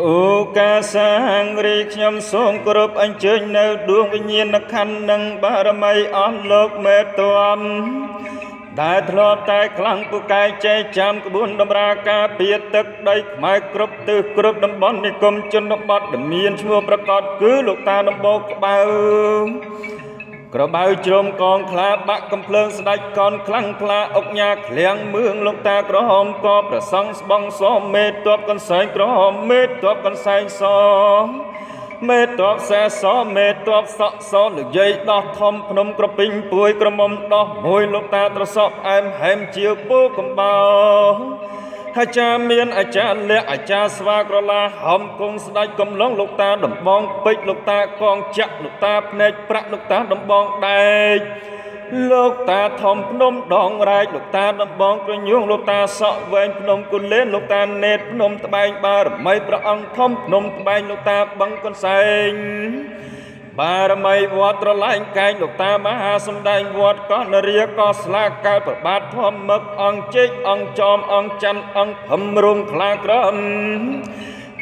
អូកាសាងរីខ្ញុំសូមគោរពអញ្ជើញនៅដួងវិញ្ញាណក្ខន្ធនិងបារមីអស់លោកមេទាំដែលធ្លាប់តែខ្លាំងពូកែចេះចាំក្បួនតម្រាការពារទឹកដីខ្មែរគ្រប់ទិសគ្រប់តំបន់និគមជនបទដែលមានឈ្មោះប្រកាសគឺលោកតាដំបូកក្បៅក្របៅជ្រុំកងខ្លាបាក់កំភ្លើងស្ដេចកនខ្លាំងខ្លាអុកញ៉ាឃ្លាំងមឿងលោកតាក្រហមកប្រសង់ស្បងសមេតបកន្សែងក្រហមមេតបកន្សែងសមេតបសែសមេតបសក់សលោកយាយដោះធំភ្នំក្រពីងពួយក្រមុំដោះមួយលោកតាត្រសក់ផ្អែមហែមជាពូកំបោអាចារ្យមានអាចារ្យលក្ខអាចារ្យស្វាក្រឡាហំគង់ស្ដេចកំឡុងលោកតាដំបងពេជ្រលោកតាកងចាក់លោកតាភ្នែកប្រាក់លោកតាដំបងដែកលោកតាធំភ្នំដងរែកលោកតាដំបងក្រញូងលោកតាសក់វែងភ្នំគុលេនលោកតាណេតភ្នំត្បែងបារមីព្រះអង្គធំភ្នំត្បែងលោកតាបឹងកន្សែងបារមីវត្តត្រឡែងកែងលោកតាមហាសម្ដែងវត្តកោះនរាកោះស្លាកើតប្របាទធម្មឹកអង្គជែកអង្គចមអង្គច័ន្ទអង្គភឹមរុងខ្លាក្រម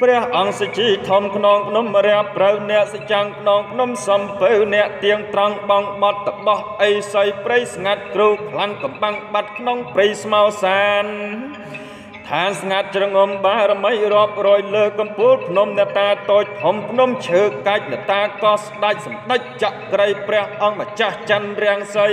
ព្រះអង្គសជីធំខ្នងភ្នំរាបប្រៅអ្នកសចាំងខ្នងភ្នំសំពៅអ្នកទៀងត្រង់បងបត់តបោះអីសីព្រៃស្ងាត់គ្រូខ្លាំងកំបាំងបាត់ក្នុងព្រៃស្មោសានឋានស្ងាត់ជ្រងំបារមីរាប់រយលើកំពូលភ្នំអ្នកតាតូចធំភ្នំឈើកាច់អ្នកតាកោះស្ដេចសម្ដេចចក្រីព្រះអង្គម្ចាស់ច័ន្ទរាំងសី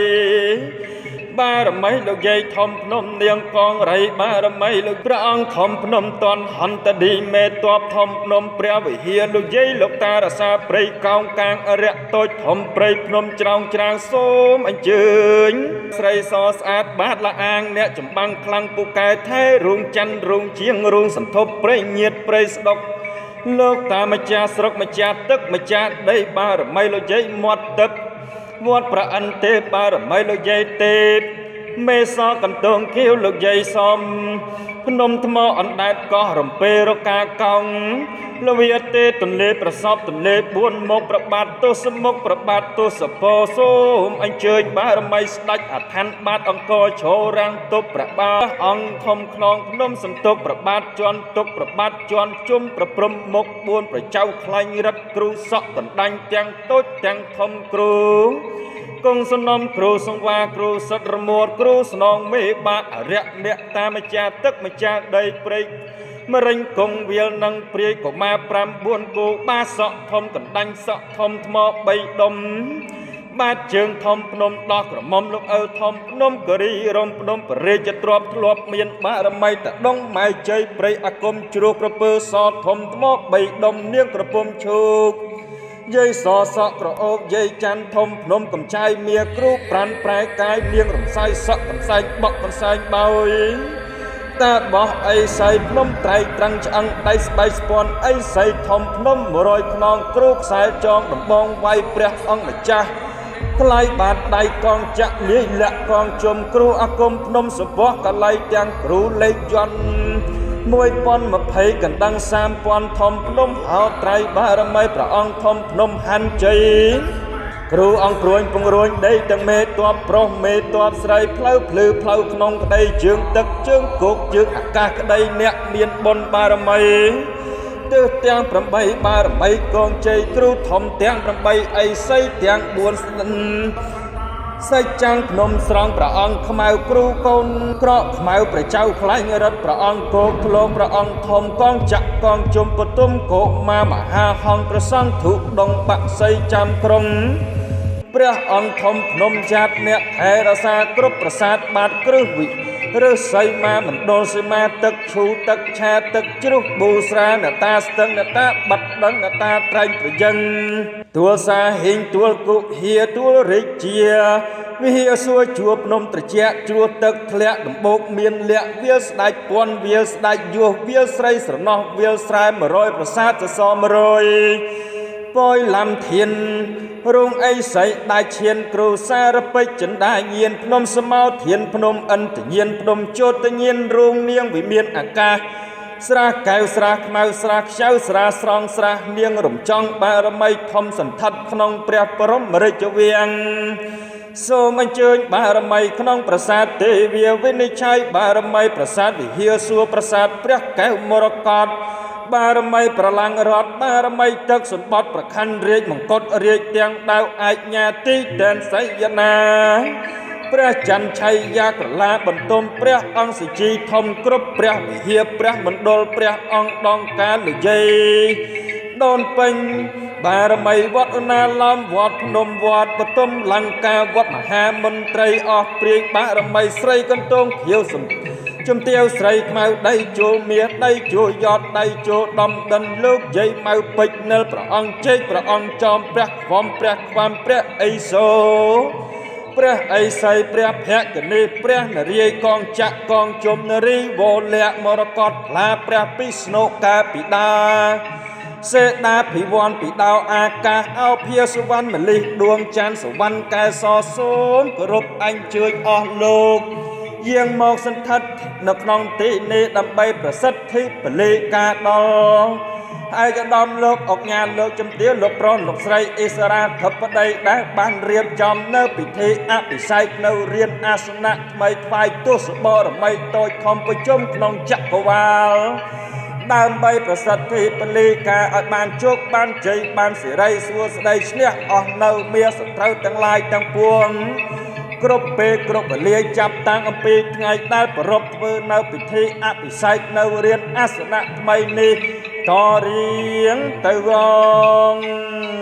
បារមីលោកយាយធំភ្នំនាងកងរៃបារមីលោកព្រះអង្គធំភ្នំតនហន្តឌីមេតបធំភ្នំព្រះវិហារលោកយាយលោកតារសាព្រៃកោងកាងអរិយតូចធំព្រៃភ្នំច្រោងច្រាងសូមអញ្ជើញស្រីសស្អាតបាតលអាងអ្នកចម្បាំងខ្លាំងពូកែថែរូងច័ន្ទរូងជាងរូងសន្ធប់ព្រៃញៀតព្រៃស្ដុកលោកតាម្ចាស់ស្រុកម្ចាស់ទឹកម្ចាស់ដីបារមីលោកយាយមាត់ទឹកវត្តប្រអិនទេបារមីលោកយាយទេពមេសកន្តងខៀវលោកយាយសំភ្នំថ្មអណ្ដែតកោះរំពេរកាកោងលវាទេទន្លេប្រសពទន្លេ4មុខប្របាទទសមុខប្របាទទសពោសូមអញ្ជើញបារមីស្ដេចអឋានបាទអង្គរឈររាំងទប់ប្របាទអង្គធំខ្នងភ្នំសន្ទុកប្របាទជន់ទុកប្របាទជន់ជុំប្រព្រំមុខ4ប្រចៅខ្លាញ់រិទ្ធគ្រូសក់កណ្ដាញ់ទាំងតូចទាំងធំគ្រូគង់សំណុំគ្រូសង្វាគ្រូសិតរមួតគ្រូស្នងមេបាអរិយអ្នកតាម្ចាស់ទឹកម្ចាស់ដីព្រៃមរិញគង់វាលនឹងព្រាយកុមារ5 4គូបាសក់ធំកណ្ដាញ់សក់ធំថ្ម3ដុំបាទជើងធំភ្នំដោះក្រមុំលោកឪធំភ្នំគិរីរំភ្នំពរាជទ្របធ្លាប់មានបារមីតដងម៉ែជ័យព្រៃអាគមជ្រោះក្រពើសធំថ្ម3ដុំនាងក្រពុំឈូកយាយសសក់ក្រអូបយាយច័ន្ទធំភ្នំកំចាយមាគ្រូប្រាន់ប្រែកាយនាងរំសាយសក់កំសែងបក់កំសែងបោយតាបោះអីសៃភ្នំត្រៃត្រង់ឆ្អឹងដៃស្បែកស្ពាន់អីសៃធំភ្នំ100ខ្នងគ្រូខ្សែចងដំបងវាយព្រះអង្គម្ចាស់ថ្លៃបាតដៃកងចាក់លាយលាក់កងជុំគ្រូអាគមភ្នំសពោះកលៃទាំងគ្រូលេខយន្ត1020កណ្ដឹង3000ធំភ្នំហោត្រៃបារមីព្រះអង្គធំភ្នំហាន់ជ័យគ្រូអង្គព្រួញពង្រួញដីទាំងមេតបប្រុសមេតបស្រីផ្លូវភ្លឺផ្លូវក្នុងក្តីជើងទឹកជើងគោកជើងអាកាសក្តីអ្នកមានបុណ្យបារមីទិសទាំង8បារមីកងជ័យគ្រូធំទាំង8អីសីទាំង4ស្និសច្ចចាំងភ្នំស្រង់ព្រះអង្គខ្មៅគ្រូកូនក្រកខ្មៅព្រះចៅខ្លាញ់រិទ្ធព្រះអង្គគោកធ្លងព្រះអង្គធំកងចាក់កងជុំបទុមកុមាមហាហង្សព្រះសង្ឃធុដងបាក់សីចាំក្រុងព្រះអង្គធំភ្នំចាតអ្នកថែរក្សាគ្រប់ប្រាសាទបាទគ្រឹះវិឫស្សីមាមណ្ឌលសីមាទឹកឈូទឹកឆាទឹកជ្រុះប៊ូស្រានតាស្ទឹងនតាបាត់ដឹងនតាត្រែងប្រយឹងទួលសាហិងទួលគុហាទួលរាជាវិហារសួរជួបភ្នំត្រជាក់ជ្រោះទឹកធ្លាក់ដំបូកមានលាក់វាលស្ដេចពន់វាលស្ដេចយោះវាលស្រីស្រណោះវាលស្រែ100ប្រាសាទសសរ100ពយលំធានរងអីសីដាច់ឈានគ្រូសារពេចចិន្តាញានភ្នំស្មោធានភ្នំអន្តញានភ្នំជោតញានរោងនាងវិមានអាកាសស្រះកែវស្រះខ្មៅស្រះខ្ចៅស្រះស្រង់ស្រះនាងរំចង់បារមីធំសន្ធិដ្ឋក្នុងព្រះបរមរាជវាំងសូមអញ្ជើញបារមីក្នុងប្រាសាទទេវាវិនិច្ឆ័យបារមីប្រាសាទវិហារសួរប្រាសាទព្រះកែវមរកត បារមីប្រឡាំងរត់ បារមីទឹកសម្បត្តិប្រខណ្ឌរាជ មកុដរាជទាំងដៅឯកញ្ញាទីដែនសីយនា ព្រះច័ន្ទឆៃយាក្រឡាបន្ទុំ ព្រះអង្គសជីធំគ្រប់ព្រះវិហារ ព្រះមណ្ឌលព្រះអង្គដងកាលយាយដូនពេញ បារមីវត្តឧណាឡោម វត្តភ្នំ វត្តបទុមលង្កា វត្តមហាមន្ត្រីអស់ព្រាយ បារមីស្រីកន្ទងខៀវសំជំទាវស្រីខ្មៅ ដីជោមាស ដីជោយត ដីជោដំដិន លោកយាយម៉ៅពេជ្រនិល ព្រះអង្គជែក ព្រះអង្គចោម ព្រះខ្វំ ព្រះខ្វាំ ព្រះអីសូ ព្រះអីសី ព្រះភគនី ព្រះនរាយកងចក្រកងជុំនរីវលៈមរកតខ្លា ព្រះពិស្នុកាពិតាសេដាភិវ័ន ពីដោអាកាសអោភាសវណ្ណមលិះដួងច័ន្ទសវណ្ណកែស សូមគោរពអញ្ជើញអស់លោកយាងមកសន្ធិដ្ឋនៅក្នុងទីនេះ ដើម្បីប្រសិទ្ធិពលិកាដល់ឯកឧត្តមលោកអុកញ៉ា លោកជំទាវ លោកប្រុស លោកស្រីអិសរាធិបតី ដែលបានរៀបចំនៅពិធីអភិសេកនៅរៀនអាសនៈថ្មី ថ្វាយទសបរមីតូចធំប្រជុំក្នុងចក្រវាល ដើម្បីប្រសិទ្ធិពលិកាឲ្យបានជោគបានជ័យ បានសិរីសួស្តី ឈ្នះអស់នៅមាសត្រូវទាំងឡាយទាំងពួង គ្រប់ពេលគ្រប់វេលា ចាប់តាំងអំពីថ្ងៃដែលប្រពធ្វើនៅពិធីអភិសេកនៅរៀនអាសនៈថ្មីនេះតរៀងទៅវង។